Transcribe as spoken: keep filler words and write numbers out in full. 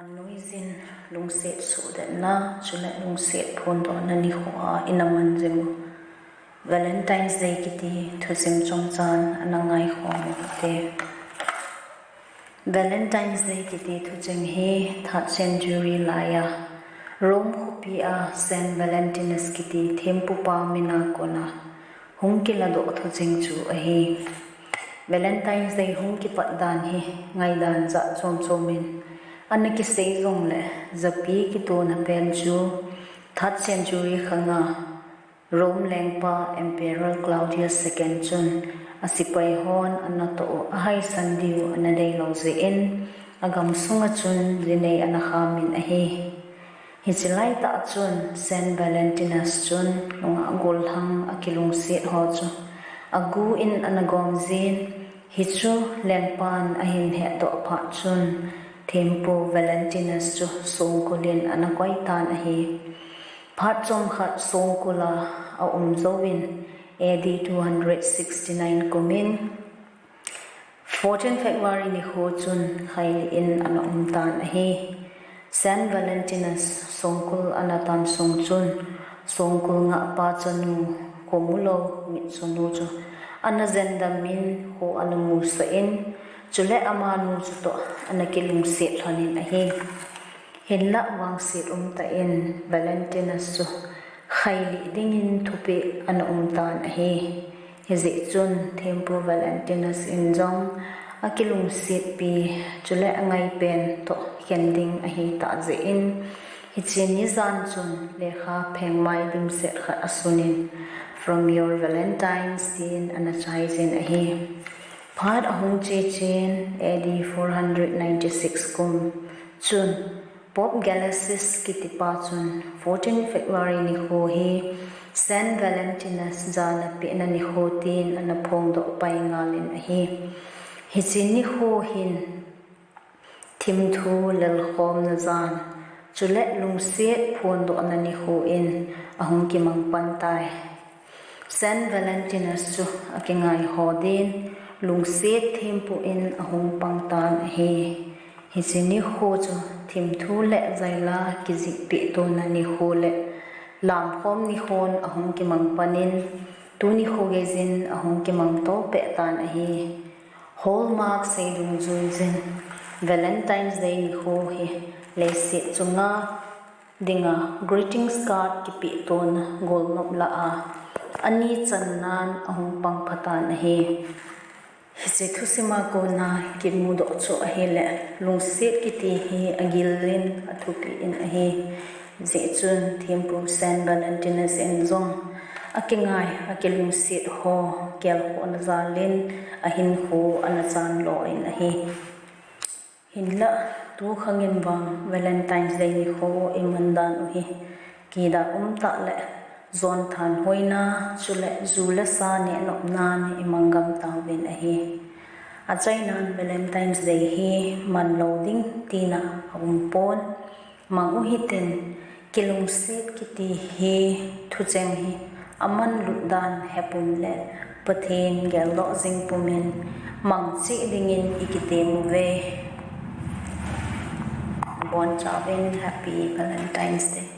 Nuijin lungset suhdetna chule lungset phondohna nikho a ina man jing u Valentine's Day kiti thusim chungchang ana ngaikhom u hite. Valentine's Day kiti thucheng hi third century laiya Rome khopi a Saint Valentinus kiti thempupa mina kona hung kiladoh thucheng chu ahi. Valentine's Day hung kipat dan hi ngaidan jat chom chom in ana kisei jongle, japi kitona pen chu third century khanga Rome lengpa Emperor Claudius second chun asipai hon ana toh u ahaisan diu ana deilou jeh in, agam sunga chun jinei ana khamin ahi. Hiche laitah chun Saint Valentinus chun nungah gollhang akilungset ho chu agu in ana gom jin, hichu lengpan ahin hetdoh phat chun thempu Valentinus chu songkul in ana koi tan ahi. Phat chomkhat songkul a aum jouvin A D two hundred sixty-nine kumin fourteen February nikho chun khailih in ana um tan ahi. Saint Valentinus songkul ana tan sung chun songkul ngahpa chanu, khomulou mitchonu chu ana jendam in kho ana musah in, chule amanu chutoh ana kilungset lhon in ahi. Hinlah vangset umtah in Valentinus chu khailih dingin thupeh ana um tan ahi. Hijeh chun thempu Valentinus in jong akilungsetpi chule angaipen toh khen ding ahitah jeh in, hiche nijan chun lekha phengmai dimset khat asunin From Your Valentines tin ana chaijin ahi. Phat ahung chechen A D four hundred ninety-six kum chun Pope Gelasius kitipa chun fourteen February nikho hi Saint Valentinus jana pehna nikho tin ana phongdoh pai ngalin ahi. Hiche nikho hin thimthu lelkhomna jan chule lungset phondohna nikho in ahung kimang pan tai. Saint Valentinus chu akingaiho din lungset thempu in ahung pang tan ahi. Hiche nikho chu thimthu le jaila kijihpeh tona nikho le lamkhom nikhon ahung kimang panin, tuni kho geijin ahung kimang to peh tan ahi. Hallmark sei dungjuijin Valentine's Day nikho hi leiset chunga dinga greetings card kipeh tona golnop lah a ani channan ahung pang phatan ahi. Hiche thusima kona kimudoh chu ahile, lungset kiti hi agilin athupeh in ahi. Hijeh chun thempu Saint Valentinus in jong akingai, akilungset ho kelkhohna jalin ahinkho ana chanlo in ahi. Hinlah tukhangin vang Valentine's Day nikho iman dan u hi kidah umtah le jonthanhoina chule ju le sa nehnopnan imang gam tauvin ahi. Achainan Valentine's Day hi manlou ding tina aumpon, mang u hitin, kilungset kiti hi thucheng hi amanlut dan hepum le Pathen geldoh jing pumin mang cheh dingin ikitem uve. Abonchauvin Happy Valentine's Day.